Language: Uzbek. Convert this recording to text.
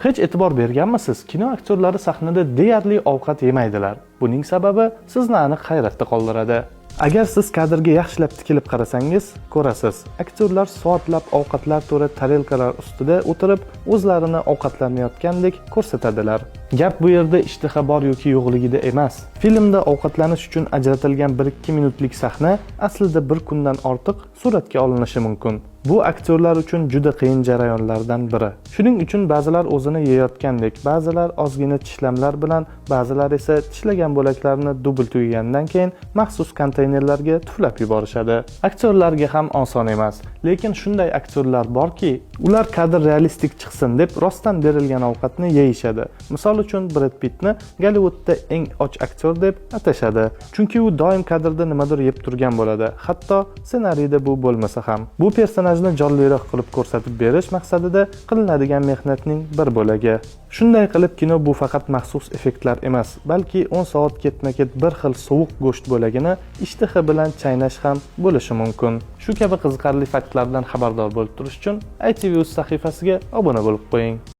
Hech e'tibor berganmisiz? Kino aktyorlari sahnada deyarli ovqat yemaydilar. Buning sababi sizni aniq hayratda qoldiradi. Agar siz kadrga yaxshilab tikilib qarasangiz, ko'rasiz. Aktyorlar soatlab ovqatlar to'la tarelkalar ustida o'tirib, o'zlarini ovqatlanayotgandek ko'rsatadilar. Gap bu yerda ishtaha bor yoki yo'qligida emas. Filmda ovqatlanish uchun ajratilgan 1-2 minutlik sahna aslida bir kundan ortiq suratga olinishi mumkin. Bu aktyorlar uchun juda qiyin jarayonlardan biri. Shuning uchun ba'zilar o'zini yeyotgandek, ba'zilar ozgina tishlamlar bilan, ba'zilar esa tishlagan bo'laklarni dubl tugagandan keyin maxsus konteynerlarga tuflab yuborishadi. Aktyorlarga ham oson emas, lekin shunday aktyorlar borki, ular kadr realistik chiqsin deb rostdan berilgan ovqatni yeyishadi. Misol uchun, Brad Pittni Gollivudda eng och aktyor deb atashadi. Chunki u doim kadrda nimadir yeb turgan bo'ladi, hatto ssenariyda bu bo'lmasa ham. Bu personajni jonliroq qilib ko'rsatib berish maqsadida qilinadigan mehnatning bir bo'lagi. Shunday qilib, kino bu faqat maxsus effektlar emas, balki 10 soat ketma-ket bir xil sovuq go'sht bo'lagini ishtaha bilan chaynash ham bo'lishi mumkin. Shu kabi qiziqarli faktlardan xabardor bo'lib turish uchun ITV sahifasiga obuna bo'lib qo'ying.